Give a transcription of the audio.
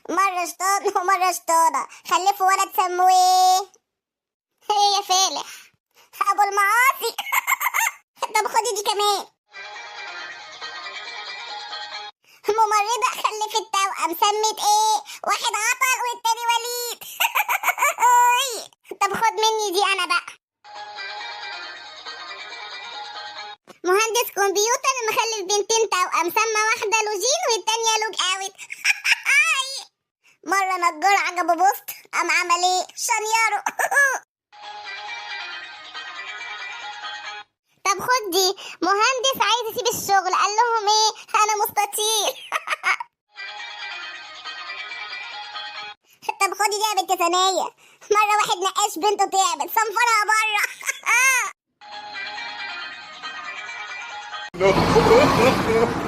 مرة شطان ومرة شطانة خلفوا ولد سموه ايه؟ ايه يا فالح؟ ابو المعاصي. طب خدي دي كمان. ممرضة خلفت توأم سمت ايه؟ واحد عطل والتاني وليد. طب خد مني دي انا بقى. مهندس كمبيوتر مخلف بنتين توأم سمى واحدة login والتانية log out. مرة نجار عجبه post قام عمل ايه؟ شنيره. طب خد دي. مهندس عايز يسيب الشغل قال لهم ايه؟ انا مستطيل. طب خدي دي يا بنت ثانية. مرة واحد نقاش بنته تعبت صنفرها بره. No.